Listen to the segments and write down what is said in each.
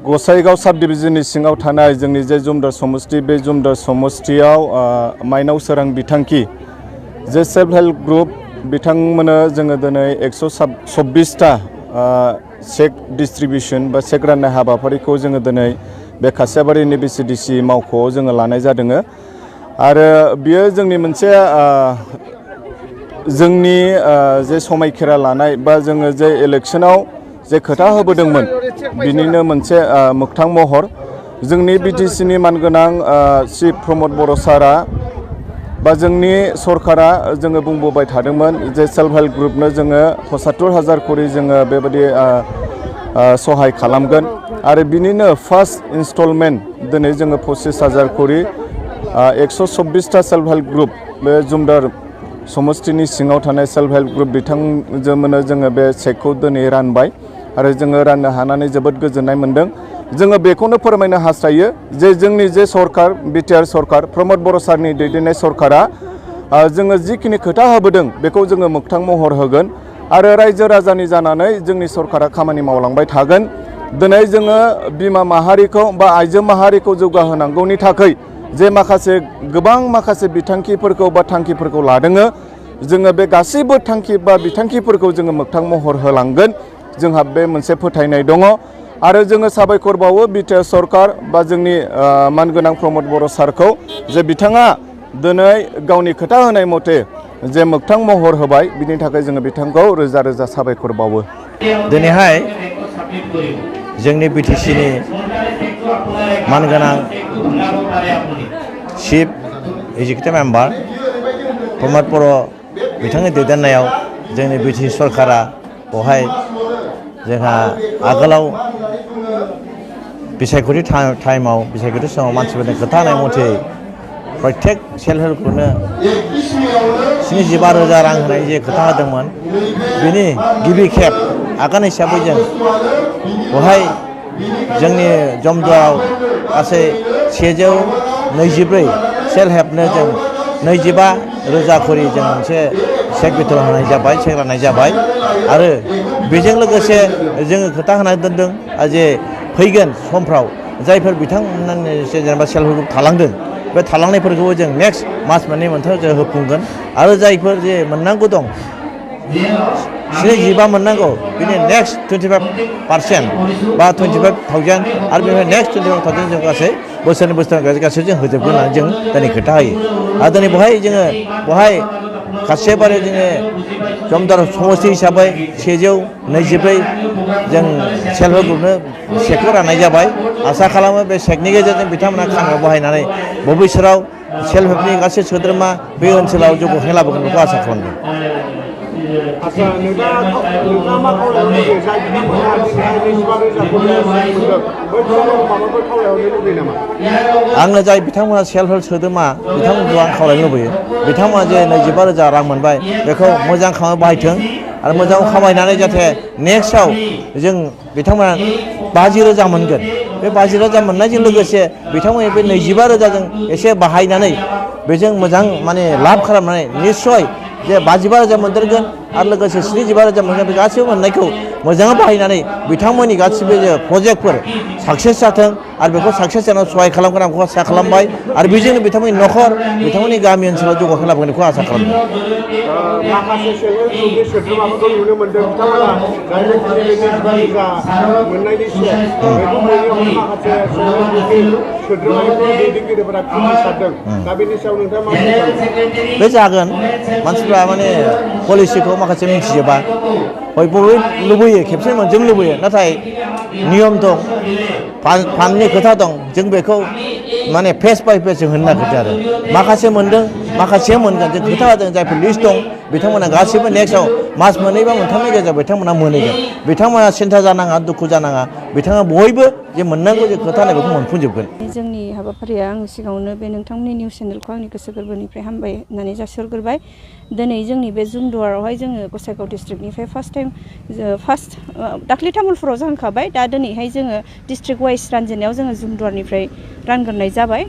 गसाइगाव साब डिभिजननि सिङाव थानाय जोंनि जे जुमदार समष्टि बे जुमदार समष्टियाव माइनाव सोरां बिथांखि जे सेल्फ हेल्प ग्रुप बिथांमोननो जोङो दिनै 126टा चेक डिस्ट्रिबिउशन बा चेक राननाय हाबाफारिखौ जोङो दिनै बे खासियाबारिनि BCDC मावख'आव जोङो लानाय जादों आरो बियो जोंनि मोनसे जोंनि जे समायखेरा लानाय बा जोङो जे इलेक्शनाव जे खोथा होबोदोंमोन बिनिनो मोनसे मोगथां महर जोंनि BTCनि मानगोनां चिफ प्रमद बर' सारा बा जोंनि सरकारा जोङो बुंबोबाय थादोंमोन जे सेल्फ हेल्प ग्रुपनो जोङो 75,000 करि जोङो बेबायदि सहाय खालामगोन आरो बिनिनो फार्स्ट इनस्टलमेन्ट दिनै जोङो 25,000 करि 126टा सेल्फ हेल्प ग्रुप बे जुमदार समष्टिनि सिङाव थानाय सेल्फ हेल्प ग्रुप बिथांजोंनो जोङो बे चेकखौ दिनै रानबाय आरो जोङो राननो हानानै जोबोद गोजोननाय मोनदों जोङो बेखौनो फोरमायनो हास्थायो जे जोंनि जे सरकार BTR सरकार प्रमद बर' सारनि दैदेननाय सरकारा जोङो जिखिनि खोथा होबोदों बेखौ जोङो मोगथां महर होगोन आरो रायजो राजानि जानानै जोंनि सरकारा खामानि मावलांबाय थागोन दिनै जोङो बिमा माहारिखौ बा आइजो माहारिखौ जौगाहोनांगौनि थाखाय जे गोबां माखासे बिथांखिफोरखौ बा थांखिफोरखौ लादों जोङो बे गासैबो थांखि बा बिथांखिफोरखौ जोङो मोगथां महर होलांगोन जोंहा बे मोनसे फोथायनाय दङ आरो जोङो साबायखर बावो BTR सरकार बा जोंनि मानगोनां प्रमद बर' सारखौ जे बिथाङा दिनै गावनि खोथा होनाय मथे जे मोगथां महर होबाय बिनि थाखाय जोङो बिथांखौ रोजा रोजा साबायखर बावो दिनैहाय जोंनि BTCनि मानगोनां चिफ एक्जिकिउटिभ मेम्बार प्रमद बर' बिथांनि दैदेननायाव जोंनि BTC सरकारा बेवहाय जोंहा आगोलाव बिसायख'थि टाइमाव बिसायख'थि समाव मानसिफोरनि खोथा होनाय मथे प्रत्येक सेल्फ हेल्प ग्रुपनो 75,000 रां होनाय जे खोथा होदोंमोन बिनि गिबि खेब आगान हिसाबै जों बेवहाय जोंनि जमदुवाराव गासै 124 सेल्फ हेल्पनो जों 25,000 करि जों मोनसे चेक बिथन होनाय जाबाय चेक राननाय जाबाय आरो बेजों लोगोसे जोङो खोथा होनानै दोनदों जे फैगोन समफ्राव जायफोर बिथांमोननि जेनेबा सेल्फ हेल्प ग्रुप थालांदों बे थालांनायफोरखौबो जों नेक्स्ट मास मोननै मोनथामाव जों होफुंगोन आरो जायफोर जे मोननांगौ दं 75 मोननांगौ बिनि नेक्स्ट 25% बा 25,000 आरो बेनिफ्राय नेक्स्ट 25,000 जों गासै बोसोरनै गासै जों होजोबगोन होननानै जों दिनै खोथा होयो आरो दिनै बेवहाय खासियाबारियाव जोङो जमदार समष्टि हिसाबै 124 जों सेल्फ हेल्प ग्रुपनो चेकखौ राननाय जाबाय आसा खालामो बे चेकनि गेजेरजों बिथांमोना खामानियाव बाहायनानै भबिष्यतआव सेल्फ हेल्पनि गासै सोद्रोमा बे ओनसोलाव जौगाखांनाय लाबोगोन बेखौ आसा खालामदों आङो जाय बिथांमोना सेल्फ हेल्प सोद्रोमा बिथांमोनखौ आं खावलायनो लुबैयो बिथांमोना जे 25,000 रां मोनबाय बेखौ मोजां खामानियाव बाहायथों आरो मोजां खामायनानै जाहाथे नेक्स्टआव जों बिथांमोना 50,000 मोनगोन बे 50,000 मोननायजों लोगोसे बिथांमोननि बे 25,000 जों एसे बाहायनानै बेजों मोजां माने लाब खालामनानै निस्सय जे 55,000 मोनदेरगोन आरो लोगोसे 75,000 मोनगोन बे गासैबो मोननायखौ मोजाङै बाहायनानै बिथांमोननि गासैबो जे प्रजेक्टफोर साक्सेस जाथों आरो बेखौ साक्सेस जानायाव सहाय खालामगोन आं बेखौ आसा खालामबाय आरो बेजोंनो बिथांमोननि न'खर बिथांमोननि गामि ओनसोलाव जौगाखां लाबोगोन बेखौ आसा खालामदों माखासे सेल्फ हेल्प ग्रुपनि सोद्रोमाफोरखौ नुनो मोनदों बिथांमोना मोननायनि सिगां बेखौ मोनैयावनो माखासे सेल्फ हेल्प ग्रुपनि सोद्रोमाफोर दैदेनगिरिफोरा खिथिसारदों दा बेनि सायाव नोंथाङा मा सानो बे जागोन मानसिफ्रा माने पलिसिखौ माखासे मिथिजोबा बयबो लुबैयो खेबसे मोनजों लुबैयो नाथाय नियम दं फान्डनि खोथा दं जों बेखौ माने फेस बाय फेस जों होनो नागिरदों आरो माखासे मोनदों माखासेया मोनगोन जों खोथा होदों जायफोर लिस्ट दं बिथांमोना गासैबो नेक्स्टआव मास मोननै बा मोनथामनि गेजेराव बिथांमोना मोनहैगोन बिथांमोना सिन्था जानाङा दुखु जानाङा बिथाङा बयबो जे मोननांगौ जे खोथा होनाय बेखौ मोनफुंजोबगोन जोंनि हाबाफारिया आं सिगाङावनो बे नोंथांमोननि निउस चेनेलखौ आंनि गोसो गोरबोनिफ्राय हामबाय होननानै जासिहरग्रोबाय दिनै जोंनि बे जुमदुवारावहाय जोङो गसाइगाव डिस्ट्रिक्टनिफ्राय फार्स्ट दाख्लै तामुलपुराव जाखांखाबाय दा दिनैहाय जोङो डिस्ट्रिक्ट वाइज रानजेननायाव जोङो जुमदुवारनिफ्राय रानग्रोनाय जाबाय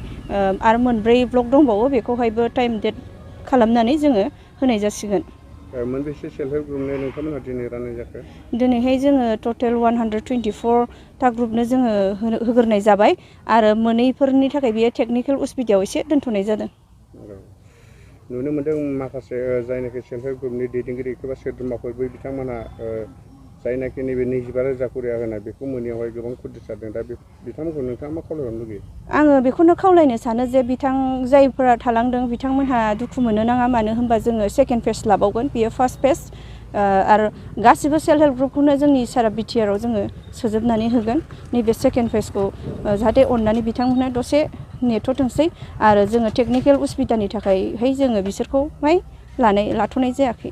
आरो मोनब्रै ब्लक दंबावो बेखौहायबो टाइम डेट खालामनानै जोङो होनाय जासिगोन मोनबेसे सेल्फ हेल्प ग्रुपनो नोंथांमोनहा दिनै राननाय जाखो? दिनैहाय जोङो टटेल 124 ग्रुपनो जोङो होग्रोनाय जाबाय आरो मोनैफोरनि थाखाय बेयो टेकनिकेल उसुबिदायाव एसे दोनथ'नाय जादों। नुनो मोनदों माखासे जायनाखि सेल्फ हेल्प ग्रुपनि दैदेनगिरि एबा सोद्रोमाफोर बै बिथांमोनहा जायनाखि नैबे 25,000 खरि होनाय बेखौ मोनैयावहाय गोबां खुद्रित जादों। दा बिथांमोनखौ नोंथाङा मा खावलायहरनो लुगैयो? आङो बेखौनो खावलायनो सानो जे जायफोरा थालांदों बिथांमोनहा दुखु मोननो नाङा, मानो होनबा जोङो सेकेन्ड फेज लाबावगोन, बियो फार्स्ट फेज आरो गासिबो सेल्फ हेल्प ग्रुपखौनो जोंनि सारा BTR आव जोङो सोजोबनानै होगोन। नैबे सेकेन्ड फेजखौ जाहाथे अननानै बिथांमोनहा दसे नेथ'थोंसै आरो जोङो टेकनिकेल उसुबिदानि थाखायहाय जोङो बिसोरखौहाय लाथ'नाय जायाखै।